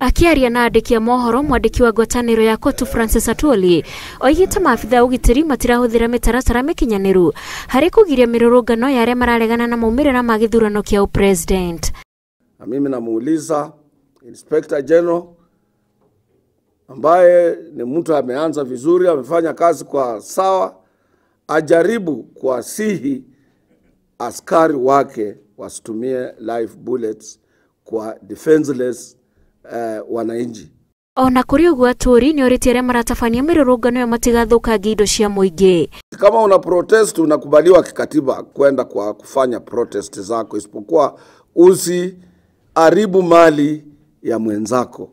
Akiaria na andĩki a mohoro, mwandĩki wa ngwatanĩro ya Kotu Francis Atwoli oigĩte maabitha a ũgitĩri matirahũthĩra mĩtaratara mĩkinyanĩru harĩ kũgiria mĩrũrũngano ya arĩa mararegana na maumĩrĩra ma gĩthurano kĩa ũpresident. Na mimi namuuliza Inspector General ambaye ni mtu ameanza vizuri, amefanya kazi kwa sawa, ajaribu kuwasihi askari wake wasitumie live bullets kwa defenseless wananchi. Ona kũrĩ ũguo Atwoli nĩorĩtie arĩa maratabania mĩrũrũngano ĩyo matigathũkangie indo cia mũingĩ. Kama una protest unakubaliwa kikatiba kwenda kwa kufanya protest zako, isipokuwa usiharibu mali ya mwenzako.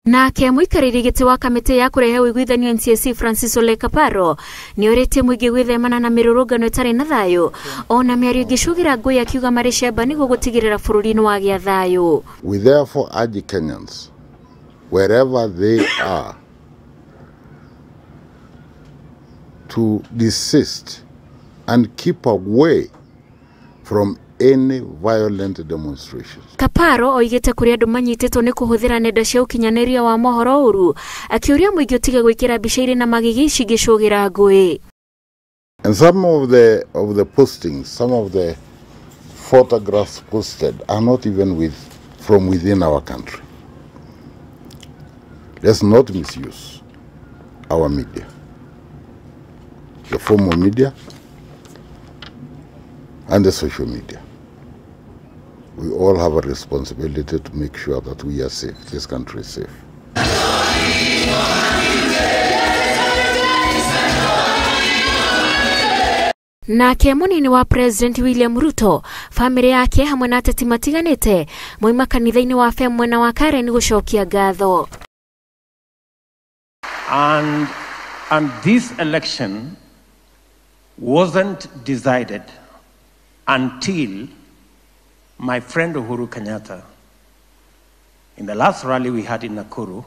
Nake mũikarĩri gĩtĩ wa kamĩtĩ ya kũrehe ũiguithanio NCIC Francis Ole Kaparo nĩorĩtie mũingĩ gwĩthemana na mĩrũrũngano ĩtarĩ na thayũ ona mĩario ĩngĩcũgĩra ngũĩ, akiuga marĩ cemba nĩguo gũtigĩrĩra bũrũri nĩwagĩa thayũ. We therefore urge Kenyans, wherever they are, to desist and keep away from any violent demonstrations. Kaparo oigĩte kũrĩ andũ manyitĩtwo nĩ kũhũthĩra nenda cia ũkinyanĩria wa mohoro ũru, akĩũria mũingĩ ũtige gwĩkĩra mbica irĩ na magigi cingĩcũgĩra ngũĩ. And some of the postings, some of the photographs posted are not even from within our country. Let's not misuse our media, the formal media and the social media. We all have a responsibility to make sure that we are safe, this country is safe. Nake munini wa President William Ruto, famĩlĩ yake hamwe na ateti matiganĩte moima kanitha-inĩ wa FEM mwena wa Karen gũcokia ngatho. And this election wasn't decided until my friend Uhuru Kenyatta, in the last rally we had in Nakuru,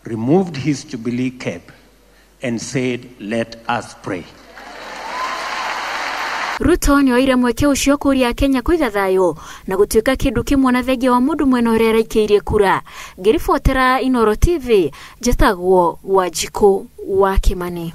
removed his Jubilee cap and said, "Let us pray." Ruto nĩoire mweke ũcio kũria Kenya kũiga thayũ na gũtuĩka kĩndũ kĩmwe na thengia wa mũndũ mwena ũrĩa araikĩirie kura. Ngĩribotera Inooro TV, njĩtagwo Wanjikũ wa Kĩmani.